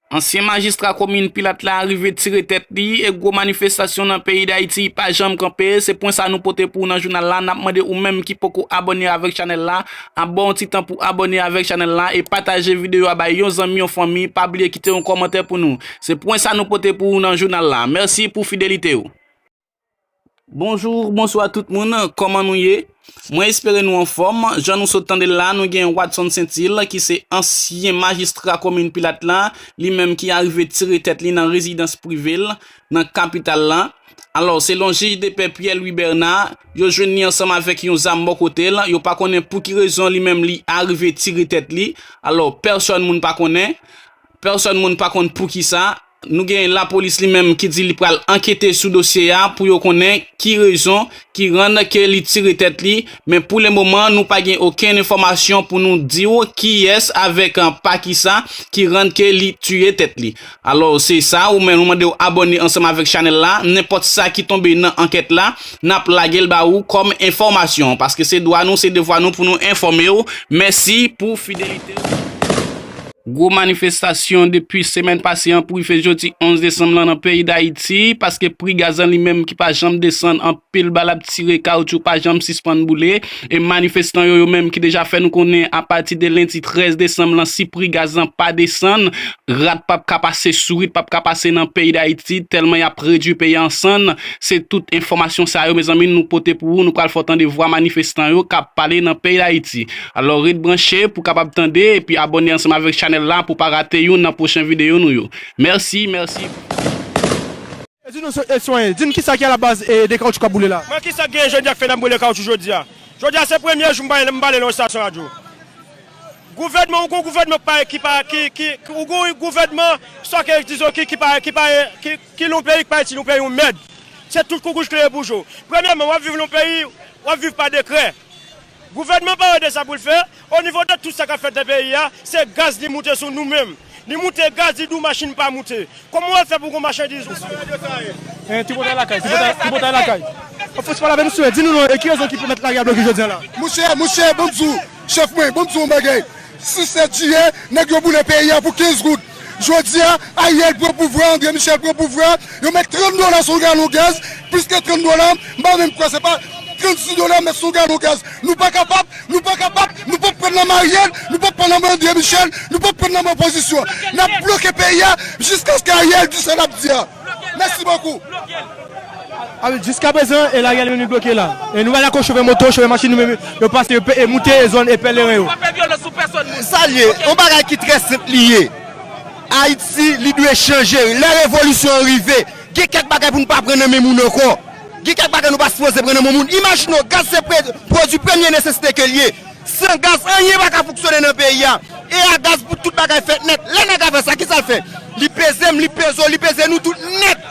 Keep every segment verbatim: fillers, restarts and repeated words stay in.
Ansyen majistra komin Pilat la rive tire tèt li e gwo manifestasyon nan peyi Dayiti pa janm kanpe. Se pwen sa nou pote pou ou nan jounal la. N ap mande ou menm ki poko abòne avèk chanèl la, an ba yon ti tan pou abòne avèk chanèl la e pataje videyo a bay yon zanmi, yon fanmi. Pa bliye kite yon kòmantè pou nou. Se pwen sa nou pote pou ou nan jounal la. Mèsi pou fidelite w. Bonjou, bonswa tout moun, kòman nou ye? Mwen espere nou anfòm. Jan nou sot tande l la, nou gen Watson Saintil ki se ansyen majistra komin Pilat la, li menm ki arive tire tèt li nan rezidans prive l nan kapital la. Alò, selon jij de pè Pierre Louis Bernard, yo jwenn li ansanm avèk yon zam bò kote l. Yo pa konnen pou ki rezon li menm li arive tire tèt li. Alò, pèsòn moun pa konnen. Pèsòn moun pa konn poukisa. Nou gen lapolis li menm ki di li pral ankete sou dosye a pou yo konnen ki rezon ki rann ke li tire tèt li, men pou le moman nou pa gen okenn enfòmasyon pou nou di w kiyès avèk, an, pa kisa ki rann ke li tiye tèt li. Alò, se sa, ou menm nou mande w abòne ansanm avèk chanèl la, nenpòt sa ki tonbe nan ankèt la, n ap lage l ba ou kòm enfòmasyon, paske se dwa nou, se devwa nou pou nou enfòme w. Mèsi pou fidelite w. Gwo manifestasyon depi semèn pase an pou rive jodi onz desanm lan nan peyi Dayiti, paske pri gaz lan li menm ki pa janm desann, anpil bal ap tire, kawotchou pa janm sispann boule, e manifestan yo, yo menm ki deja fè nou konnen apati de lendi trèz desanm lan, si pri gaz lan pa desann, rat p ap ka pase, sourit p ap ka pase nan peyi Dayiti, tèlman y ap redui peyi a an sann. Se tout enfòmasyon sa yo, mezanmi, nou pote pou ou, nou pral fè w tande vwa manifestan yo k ap pale nan peyi Dayiti. Alò, ret branche pou w kapab tande epi abòne ansanm avèk chanèl la pou w pa rate youn nan pwochen videyo nou yo. Mèsi, mèsi. E di nou, e, Soyen, di n kisa ki alabaz, e, de kawotchou k ap boule la? Mwen, kisa k genyen jodi a k fè n ap boule kawotchou jodi a? Jodi a se premye jou m pale, m pale nan yon estasyon radyo. Gouvènman, ou gon gouvènman k pa, ki pa, ki, ki, ki, ou gon gouvènman, sa ke, dizon, ki, ki pa, ki pa, ki, ki nan yon peyi, ki pa itil yon peyi, yon mèd. Se tout koukouch klere pou jo. Premyèman, w ap viv nan yon peyi, w ap viv pa dekrè. Gouvènman pa wè de sa pou l fè. O nivo de tout sa k ap fèt nan peyi a, se gaz li moute sou nou menm. Li moute gaz, li di w machin pa moute. Kòman w ap fè pou gon machandiz? Eh, ti bòtay lakay, ti bòtay, ti bòtay lakay. Ofis pa la, mesye, di nou non, e ki rezon ki pèmèt lari a bloke jodi a la? Monchè, monchè, ban m di w, chèf mwen, ban m di w yon bagay. Sis sèt jiyè, nèg yo boule peyi a pou kenz goud. Jodi a, Ariel pran pouvwa, André Michel pran pouvwa, yo met trant dola sou yon galon gaz, plis ke trant dola, m pa menm kwè se pa trannsis dola met sou yon galon gaz. Nou pa kapab, nou pa kapab, nou p ap pran nan men Ariel, nou p ap pran nan men André Michel, nou p ap pran nan men opozisyon. N ap bloke peyi a jiskaske Ariel di sa l ap di a. Mèsi bokou. A wi, jiskaprezan, e lari a li menm li bloke la. E nou wè la, ko chofè moto, chofè machin, nou menm, yo pase, yo pe-, e moute, e zòn, e pèleren yo. Sa l ye, yon bagay ki trè senp li ye. Ayiti, li dwe chanje. Lè revolisyon an rive, gen kèk bagay pou nou pa pran nan men moun ankò. Gen kèk bagay nou pa sipoze pran nan men moun. Imajine w, gaz se pre-, pwodui premye nesesite ke l ye. San gaz, anyen pa ka fonksyone nan peyi a. E a gaz pou tout bagay fèt nèt. Lè nèg la fè sa, kisa l fè? Li peze m, li peze w, li peze nou tout nèt.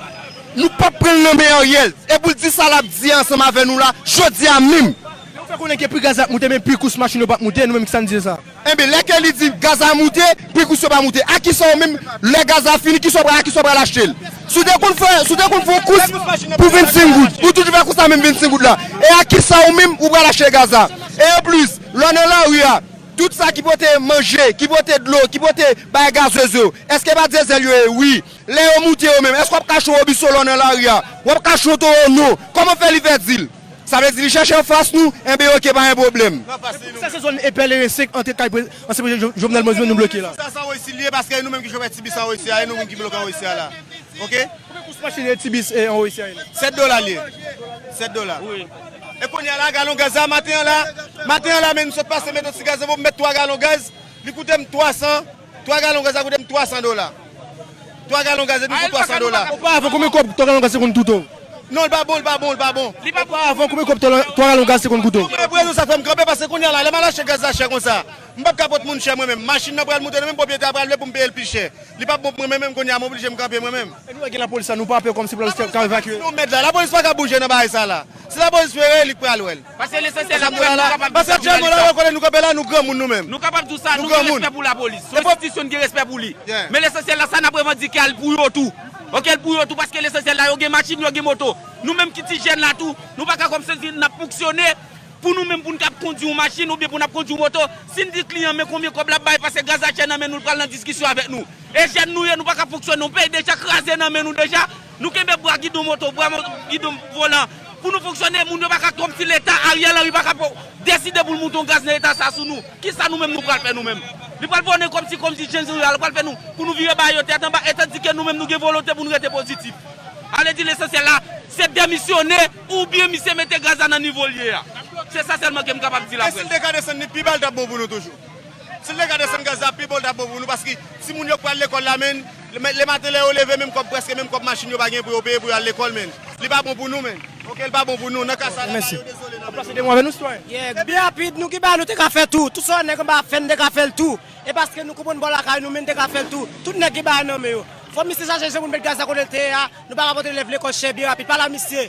Nou p ap pran l nan men Ariel. E pou l di sa l ap di ansanm avè nou la, jodi a menm. Yo fè konnen ke pri gaz la ap moute, men pri kous machin yo p ap moute, nou menm kisa n di de sa? Enben, lè ke li di gaz la moute, pri kous yo pa moute. A kisa ou menm, lè gaz la fini, kisa w pral, a kisa w pral achte l? Si w te konn fè, si w te konn fè yon kous pou vennsenk goud, ou toujou fè kous la menm vennsenk goud la. E a kisa ou menm ou pral achte gaz la? E anplis, lè w nan lari a, tout sa ki pote manje, ki pote dlo, ki pote bagay gazez yo, èske pa dyezèl yo ye? Wi. Lè yo moute yo menm, èske w ap kache yon Robinson lè w nan lari a? W ap kache yon Towo? Non. Kòman fè li fè dil? Sa vle di li chèche anfas nou? Enben, oke, pa gen pwoblèm. Sa se zòn e pèleren senk antre kay pre-, ansyen prezidan Jo-, Jovenel Moïse menm nou bloke la. Sa, sa Royce li ye, paske nou menm ki chofè ti bis an Royce a, e nou menm ki bloke an Royce a la. Oke? Konbyen kous machin e ti bis e an Royce a ye la? Sèt dola li ye. Sèt dola. Wi. E kounye a la, galon gaz la, maten an la, maten an la, men m sot pase met yon ti gaz pou m met twa galon gaz, li koute m twa san, twa galon gaz la koute m twa san dola. Twa galon gaz, li koute twa san dola. Oparavan, konbyen kòb twa galon gaz te konn koute w? Non, li pa bon, li pa bon, li pa bon. Li pa bon. Oparavan, konbyen kòb twa, twa galon gaz te konn koute w? Mwen, pou rezon sa fè m kanpe, paske kounye a la, lè m al achte gaz la chè konsa, m p ap ka pot moun chè mwen menm. Machin nan pral moute, non, menm pwopriyetè a pral vle pou m peye l pi chè. Li p ap bon pou mwen menm, menm kounye a, m oblije m kanpe mwen menm. E nou wè gen lapolis la, nou pa pè kòmsi pou lapolis ka evakye? Nou mèt la, lapolis pa ka bouje nan bagay sa la. Si lapolis vle, li k pral wè l. Paske lesansyèl la, nou kapab di sa pou nou la, kote nou kanpe la, nou granmoun nou menm. Nou kapab di sa, nou gen respè pou lapolis. Se yon enstitisyon, n gen respè pou li. Men lesansyèl la, sa n ap revandike a, l pou yo tou. Oke, l pou yo tou, paske lesansyèl la, yo gen machin, yo gen moto. Nou menm ki ti jèn la tou, nou pa ka kòmsi n ap fonksyone Pou nou menm, pou n t ap kondui yon machin oubyen pou n ap kondui yon moto, si n di kliyan men konbyen kòb l ap bay, paske gaz la chè nan men nou, l pral nan diskisyon avèk nou. E jèn nou ye, nou pa ka fonksyone, yon peyi deja kraze nan men nou deja. Nou kenbe bwa gidon moto, bwa mo- gidon volan. Pou nou fonksyone, moun yo pa ka, kòmsi Leta, Ariel Henry pa ka po- deside pou l moute yon gaz nan eta sa sou nou. Kisa nou menm nou pral fè nou menm? Li pral vonnen kòmsi, kòmsi chen sou yo, li pral fè nou, pou nou vire ba yo tèt anba, etandike nou menm nou gen volonte pou nou rete pozitif. Ale di lesansyèl la, se demisyone oubyen misye mete gaz la nan nivo l ye a. Se sa sèlman ke m kapab di la près. E si l te ka desann li pi ba, l t ap bon pou nou toujou. Si l te ka desann gaz la pi ba, l t ap bon pou nou, paske timoun yo k pral lekòl la, men, le, le maten lè yo leve, menm kòb, prèske menm kòb machin yo pa gen pou yo peye pou yo al lekòl, men. Li pa bon pou nou, men. Oke, li pa bon pou nou. Nan ka sa la, yo dezole nan men nou. Pase de mo avè nou, sitwayen. Yeah, byen rapid, nou ki ba, nou te ka fè tou. Tout sa nèg anba ap fè, nou te ka fè l tou. E paske nou konprann bò lakay nou, men n te ka fè l tou. Tout nèg gen bagay nan men yo. Fò misye chache jan pou l met gaz la kote l te ye a. Nou pa ka pote elèv lekòl chè byen rapid. Pale a misye.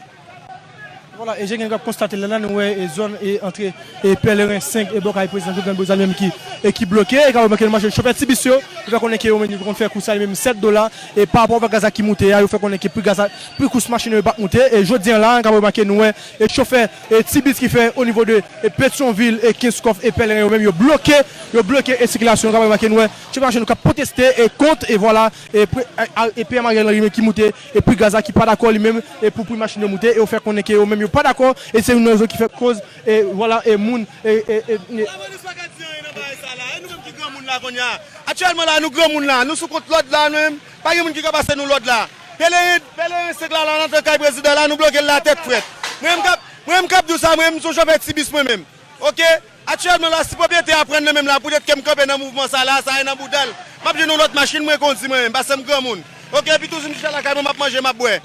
Vwala, e jan gen k ap konstate la, la, nou wè, e zòn, e antre, e Pèleren senk, e bò kay prezidan Jovenel Moïse la menm ki, e ki bloke, e ka remake nou mache chofè ti bis yo, yo fè konnen ke yo menm yo konn fè kou sa, li menm sèt dola, e pa rapò avèk gaz la ki moute a, yo fè konnen ke pri gaz la, pri kous machin yo pa moute, e jodi a la, ka remake nou wè, e chofè, e ti bis ki fè o nivo de, e Petyonvil, e Kenskòf, e Pèleren, yo menm yo bloke, yo bloke, e sikilasyon, ka remake nou wè, chofè machin yo k ap pwoteste, e kont, e vwala, e pri, a, a, e P M Ariel Henry menm ki moute, e pri gaz la ki pa dakò li menm, e pou pri machin yo moute, e yo fè konnen ke yo menm yo pa dakò, e se youn nan rezon ki fè koz, e vwala, e moun, e, e, e, e. Lapolis pa ka di anyen nan bagay sa la, e nou menm ki granmoun la kounye a. Aktyèlman la, nou granmoun la, nou sou kont lòd la, nou menm, pa gen moun ki ka pase nou lòd la. Pèleren, Pèleren senk la, la, nan kay prezidan la, nou bloke l la tèt frèt. Mwen menm k ap, mwen menm k ap di w sa, mwen menm, m se yon chofè ti bis mwen menm. Oke? Aktyèlman la, si pwopriyetè a pran nan men m la, poutèt ke m kanpe nan mouvman sa la, sa e nan bouda l. M ap jwenn yon lòt machin, mwen kondi mwen menm, paske m granmoun. Oke, epi toujou m chita lakay mwen, m ap manje, m ap bwè.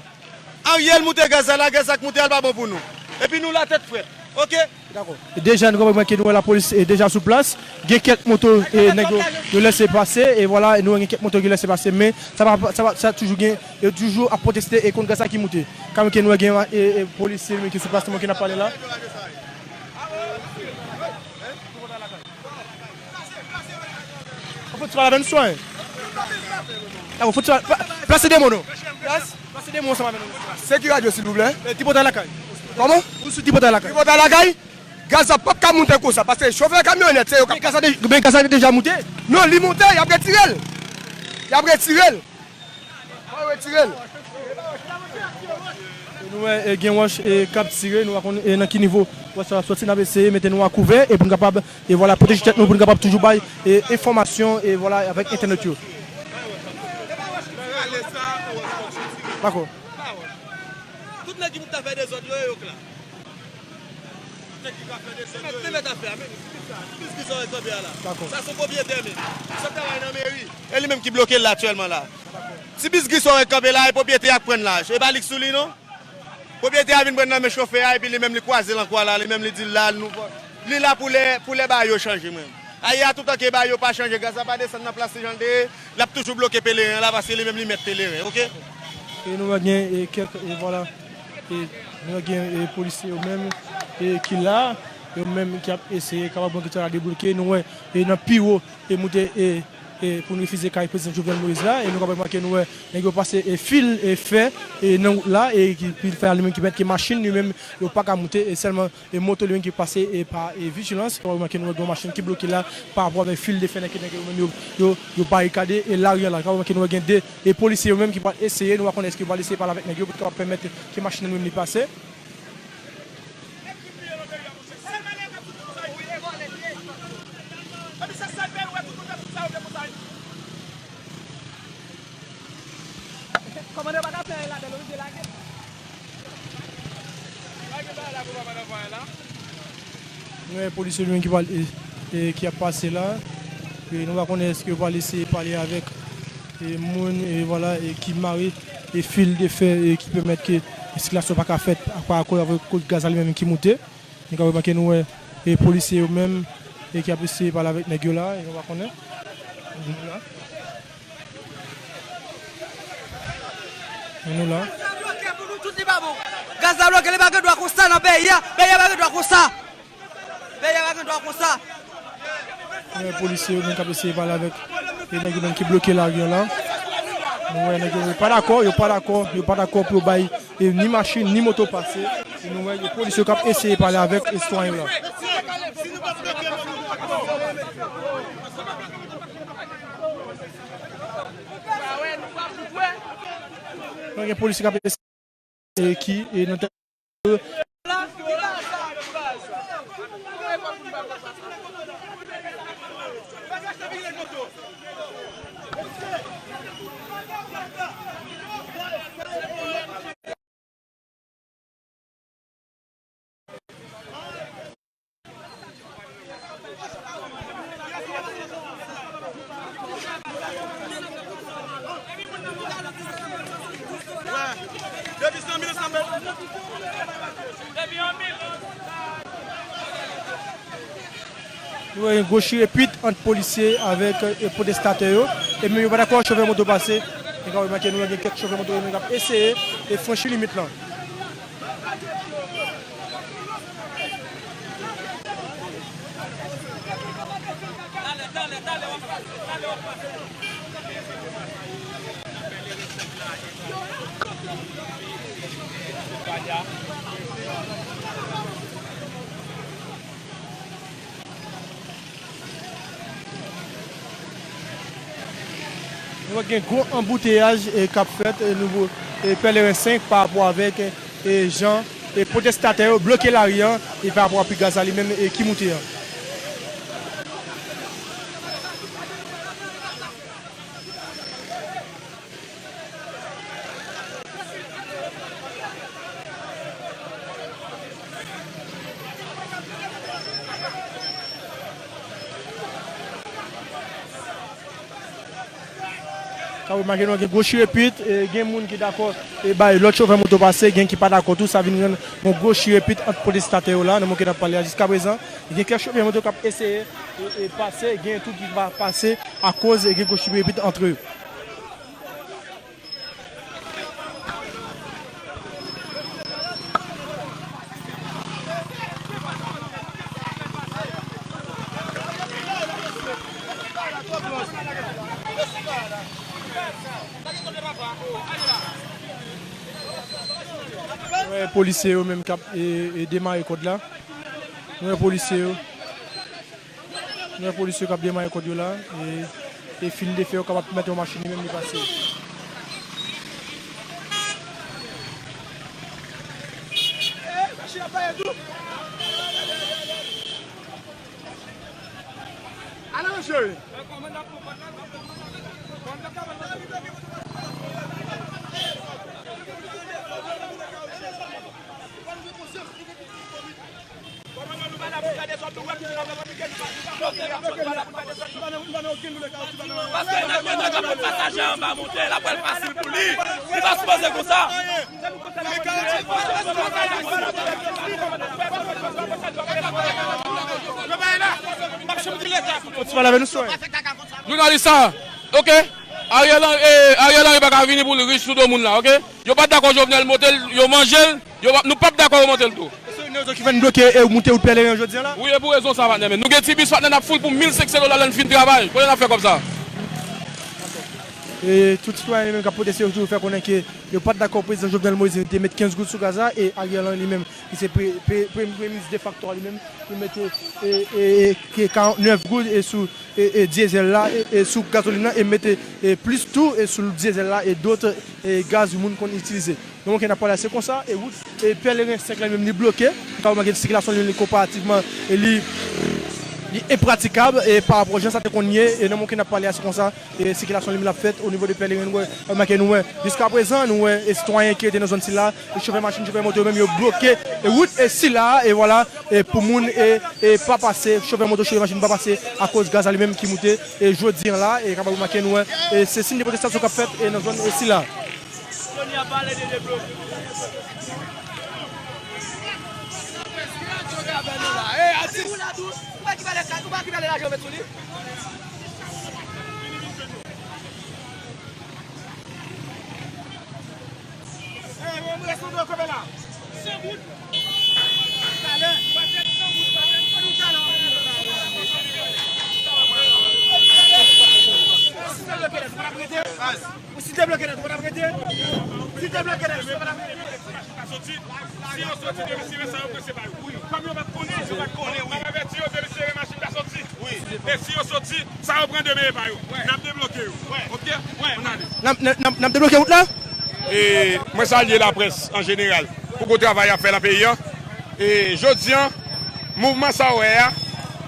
Ariel moute gaz la, la gaz la k moute a, l pa bon pou nou. Epi nou la tèt frèt. Oke? Dakò. Deja, nou konprann ke nou wè lapolis e deja sou plas. Gen kèk moto, e, nèg yo, yo lèse pase, e vwala, e nou wè gen kèk moto ki lèse pase, men sa pa, sa pa, sa toujou gen, yo toujou ap pwoteste e kont gaz la ki moute. Kanmenm ke nou wè gen, e, e, polisye ki sou plas, ki n ap pale la. Fò ti pale avè n sitwayen. Dakò, fò ti pale, pla- plase de mo non. Plas- Plase de mo ansanm avè nou. Se ki radyo, silvouplè? E, Tripotay Lakay. Kòman? Ou sou Tripotay Lakay. Tripotay Lakay? Gaz la p ap ka moute konsa, paske chofè kamyonèt, se yo k ap. Men gaz la de- men gaz la deja moute. Non, li moute, y ap retire l. Y ap retire l. Fò yo retire l. E nou wè, e, gen wòch, e, k ap tire, nou pa konn, e, nan ki nivo wòch sa ap sòti, n ap eseye mete nou a kouvè, e pou n kapab, e vwala, pwoteje tèt nou, pou n kapab toujou bay, e, enfòmasyon, e vwala, avèk entènot yo. Dakò. Tout nèg ki ta fè dezòd yo, yo k la. Ti bis gri sa w wè kanpe a la. Dakò. Sa se yon pwopriyetè, men. Misye ap travay nan meri. E li menm ki bloke l la aktyèlman la. Ti bis gri sa w wè kanpe la, e pwopriyetè a k pran l la. E pa li k sou li, non. Pwopriyetè a vin pran nan men chofè a, epi li menm li kwaze l an kwa la, li menm li di l la, nou, li la pou lè, pou lè bagay yo chanje, mwen. Ayè a, toutan ke bagay yo pa chanje, gaz la pa desann nan plas li jan l te ye, l ap toujou bloke Pèleren an la, paske li menm li mèt Pèleren, oke? E nou wè gen, e, kèk, e, vwala, e, nou wè gen, e, polisye yo menm, e, ki la, yo menm ki ap eseye kapab gen sa debloke. Nou wè, e, nan pi wo, e, moute, e, e, pou n refize kay prezidan Jovenel Moïse la, e nou kapab remake, nou wè, nèg yo pase, e, fil, e, fè, e, nan wout la, e ki, fil fè a li menm ki pèmèt ke machin li menm, yo pa ka moute, e sèlman e moto li menm ki pase e pa e vijilans. Ou remake nou wè gen yon machin ki bloke la pa rapò avèk fil de fè nèg yo menm yo, yo, yo barikade e lari an la. Ou remake nou wè gen de e polisye yo menm ki pral eseye, nou pa konnen èske yo pral eseye pale avèk nèg yo pou kapab pèmèt ke machin nan li menm li pase. Kòmandè pa ka fè anyen ladan l, oblije lage l. Nou wè polisye li menm ki pral, e, e, ki ap pase la. E nou pa konnen èske yo pral eseye pale avèk, e, moun, e, vwala, e, ki mare, e, fil de fè, e, ki pèmèt ke sikilasyon pa ka fèt pa rapò avèk kout gaz la li menm ki moute. Nou ka remake nou wè, e, polisye yo menm, e, ki ap eseye pale avèk nèg yo la, e nou pa konnen. Nou la. Nou la. Gaz la bloke pou nou tout, li pa bon. Gaz la bloke, li pa gen dwa konsa nan peyi a. Peyi a pa gen dwa konsa. Peyi a pa gen dwa konsa. Nou wè polisye yo menm k ap eseye pale avèk, e, nèg yo menm ki bloke lari an la. Nou wè nèg yo pa dakò, yo pa dakò, yo pa dakò pou yo bay, e, ni machin, ni moto pase. Nou wè polis yo k ap eseye pale avèk sitwayen yo la. Nou gen polis yo k ap eseye ki e nan tèt Nou wè yon gwo chirepit ant polisye avèk, e, pwotestatè yo. E menm yo pa dakò chofè moto pase. E ka remake nou wè gen kèk chofè moto yo menm k ap eseye e franchi limit lan. Nou wè gen gwo anbouteyaj, e, k ap fèt, e, nouvo, e, Pèleren senk pa rapò avèk, e, jan, e, pwotestatè yo bloke lari an, e, pa rapò a pri gaz la li menm, e, ki moute an. Ka remake nou gen gwo chirepit, e gen moun ki dakò e bay lòt chofè moto pase, gen ki pa dakò tou, sa vin rann yon gwo chirepit ant pwotestatè yo la, nan moman ke n ap pale a jiskaprezan. Gen kèk chofè moto k ap eseye e, e pase, gen tou ki pa pase akoz e gen gwo chirepit ant yo. Wè, polisye yo menm k ap, e, e demare kòd la. Wè, polisye yo. Nou wè polis yo k ap demare kòd yo la, e, e fil de fè yo kapab pèmèt yon machin li menm li pase. Ale, mesye! Paske nèg yo t ap pran pasaje anba monte, l ap pral fasil pou li. Li pa sipoze konsa. Jounalis sa, oke? Ariel Henry, eh, Ariel Henry pa ka vini pou l rich sou do moun la, oke? Yo pa t dakò Jovenel monte l, yo manje l, yo pa, nou p ap dakò yo monte l tou. Se youn nan rezon ki fè n bloke e moute wout Pèleren an jodi a la? Wi, e pou rezon sa, patnè, men nou gen ti bis patnè, n ap foul pou mil senk san dola lè n fin travay. Kote n ap fè kòb sa? E tout sitwayen li menm k ap pwoteste yo toujou fè konnen ke yo pa t dakò prezidan Jovenel Moïse te met kenz goud sou gaz la, e Ariel Henry li menm ki se pre-, pre-, premye minis defakto a li menm, li mete, e, e, e, ke karant nèf goud e sou e, e, dyezèl la, e, e, sou gazolin nan, e mete, e, plis tou, e, sou dyezèl la, e dòt, e, gaz moun konn itilize. Donk, n ap pale a se konsa, e wout, e, Pèleren senk la menm li bloke. Ou ka remake sikilasyon li konparativman, e li, li enpratikab, e pa rapò jan sa te konn ye, e nan moman ke n ap pale a se konsa, e sikilasyon li menm l ap fèt o nivo de Pèleren, nou wè, remake nou wè, jiskaprezan, nou wè, e sitwayen ki rete nan zòn sila, e chofè machin, chofè moto yo menm yo bloke, e wout, e sila, e vwala, e pou moun e, e pa pase, chofè moto, chofè machin pa pase akoz gaz la li menm ki moute, e jodi an la, e kapab remake nou wè, e se siy de pwotestasyon k ap fèt, e nan zòn, e sila. Si te bloke nèt, ou pa t ap rete? Si te bloke nèt, ou pa t ap rete? Soti, si yo soti demen sere, sa yo pran se pa yo. Kòm yo pa t konnen, yo pa t konnen, wi. M ap avèti yo, demen sere, machin pa soti. Wi. E si yo soti, sa yo pran demen e pa yo. N ap debloke yo. Oke? Ann ale. N ap, n ap, n ap, n ap debloke wout la? E mwen salye laprès an jeneral pou gwo travay y ap fè nan peyi a. E jodi a, mouvman sa w wè a,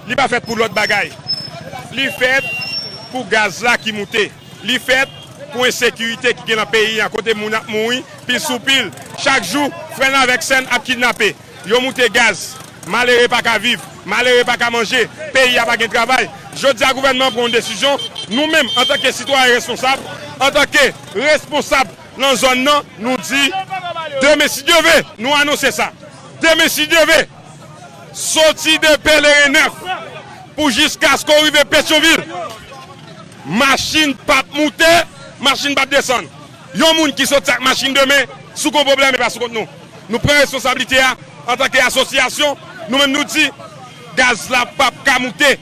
li pa fèt pou lòt bagay. Li fèt pou gaz la ki moute. Li fèt pou ensekirite ki gen nan peyi a, kote moun ap mouri pil sou pil. Chak jou, frè n avèk sè n ap kidnape. Yo moute gaz. Malere pa ka viv. Malere pa ka manje. Peyi a pa gen travay. Jodi a, gouvènman an pran yon desizyon. Nou menm, antanke sitwayen responsab, antanke responsab nan zòn nan, nou di, demen, si Dye ve, nou anonse sa. Demen, si Dye ve, soti de Pèleren nèf pou jiskaske w rive Petyonvil, machin p ap moute, machin p ap desann. Yon moun ki soti ak machin demen, si w gen yon pwoblèm, e pa sou kont nou. Nou pran responsablite a antanke asosyasyon, nou menm nou di, gaz la p ap ka moute.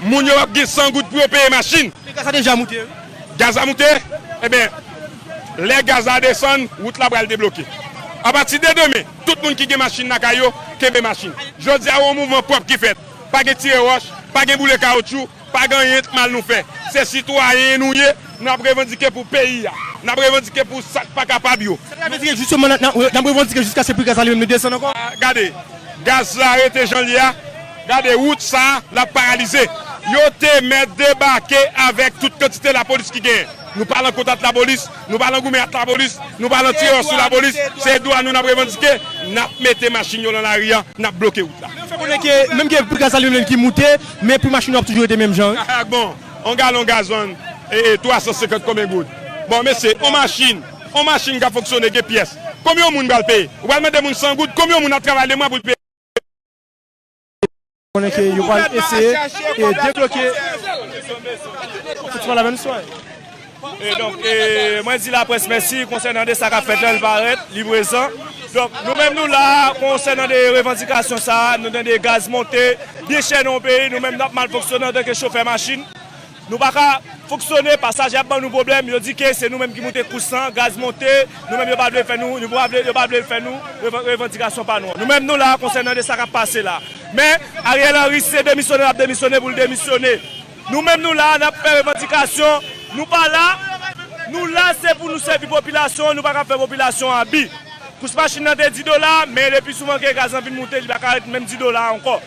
Moun yo p ap gen san goud pou yo peye machin. Men gaz la deja moute, wi. Gaz la moute? Ebyen, lè gaz la desann, wout la pral debloke. Apati de demen, tout moun ki gen machin lakay yo, kenbe machin. Jodi a, yon mouvman pwòp ki fèt. Pa gen tire wòch, pa gen boule kawotchou, pa gen anyen mal nou fè. Se sitwayen nou ye, n ap revandike pou peyi a. N ap revandike pou sa k pa kapab yo. Sa vle di ke jisteman n ap, n ap, n ap revandike jiskaske pri gaz la li menm li desann ankò? Ah, gade, gaz la rete jan l ye a. Gade wout sa a, l ap paralize. Yo te mèt debake avèk tout kantite lapolis ki genyen. Nou pa lan kont ak lapolis, nou pa lan goumen ak lapolis, nou pa lan tire sou lapolis. Se dwa nou n ap revandike, n ap mete machin yo lan lari a, n ap bloke wout la. Men w fè konnen ke menm ke pri gaz la li menm ki moute, men pri machin yo ap toujou rete menm jan, wi. Ah, bon, yon galon gazòn, e, e, twa san senkant konbyen goud? Bon, mesye, yon machin, yon machin k ap fonksyone gen pyès. Konbyen yon moun pral peye? Ou pral mande moun san goud, konbyen yon moun ap travay lemwa pou l peye? Konnen ke yo pral eseye e debloke. Fouti pa la menm swa. E donk, e, mwen di laprès mèsi konsènan de sa k ap fèt la, li parèt, li prezan. Donk, nou menm nou la, konsènan de revandikasyon sa a, nou tande gaz monte, byen chè nan yon peyi, nou menm n ap mal fonksyone antanke chofè machin. Nou pa ka fonksyone, pasaje ap ban nou pwoblèm, yo di ke se nou menm ki moute kous lan, gaz monte, nou menm yo pa vle fè nou, yo pa vle, yo pa vle fè nou revan-, revandikasyon pa nou an. Nou menm nou la konsènan de sa k ap pase la. Men, Ariel Henry, si se demisyone l ap demisyone, pou l demisyone. Nou menm nou la, n ap fè revandikasyon, nou pa la, nou la se pou nou sèvi popilasyon, nou pa ka fè popilasyon abi. Kous machin nan te di dola, men lepi souvan ke gaz lan vin moute, li pa ka ret menm di dola ankò.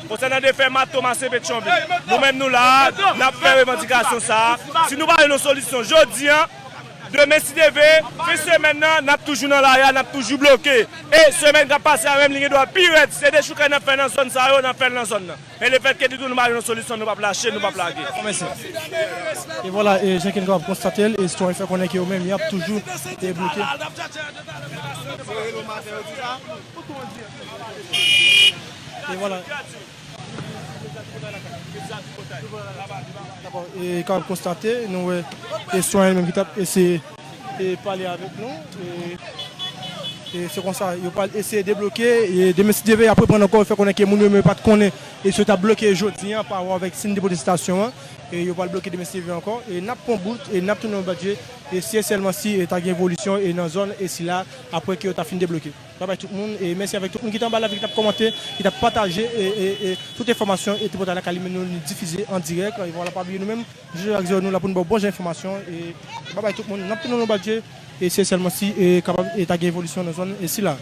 Konsènan de fè Mato, Masen, Petyonvil, nou menm nou la, n ap fè revandikasyon sa a. Si nou pa jwenn yon solisyon jodi a, demen si Dye ve, fen semèn nan, n ap toujou nan lari a, n ap toujou bloke. E semèn k ap pase a menm, li gen dwa pi rèd. Si se dechoukay n ap fè nan zòn sa yo, n ap fè l nan zòn nan. Men lefètke ditou nou pa jwenn yon solisyon, nou p ap lache, nou p ap lage. Mèsi. E vwala, e jan ke nou kapab konstate l, e sitwayen fè konnen ke yo menm, y ap toujou, e bloke. E vwala. Dakò, e kapab konstate, nou wè, e sitwayen menm ki t ap eseye, e pale avèk nou, e, e se konsa, yo pral eseye debloke, e demen si Dye ve, y ap reprann ankò, fè konnen ke moun yo menm yo pa t konnen, e si yo t ap bloke jodi a, pa rapò avèk sin de pwotestasyon an, e yo pral bloke demen si Dye ve ankò, e n ap pran bout, e n ap tounen yon lòt je, e si e sèlman si, e ta gen evolisyon, e nan zòn, e sila, apre ke yo ta fin debloke. Babay tout moun, e mèsi avèk tout moun ki t anba live, ki t ap kòmante, ki t ap pataje, e, e, e tout enfòmasyon, e tripotay la ka li menm nou difize an dirèk, e vwala, pa bliye nou menm, Jezi ak Zewo nou la pou n ba w bon jan enfòmasyon, e babay tout moun, n ap tounen yon lòt je, e se sèlman si, e kapab, e ta gen evolisyon nan zòn, e sila.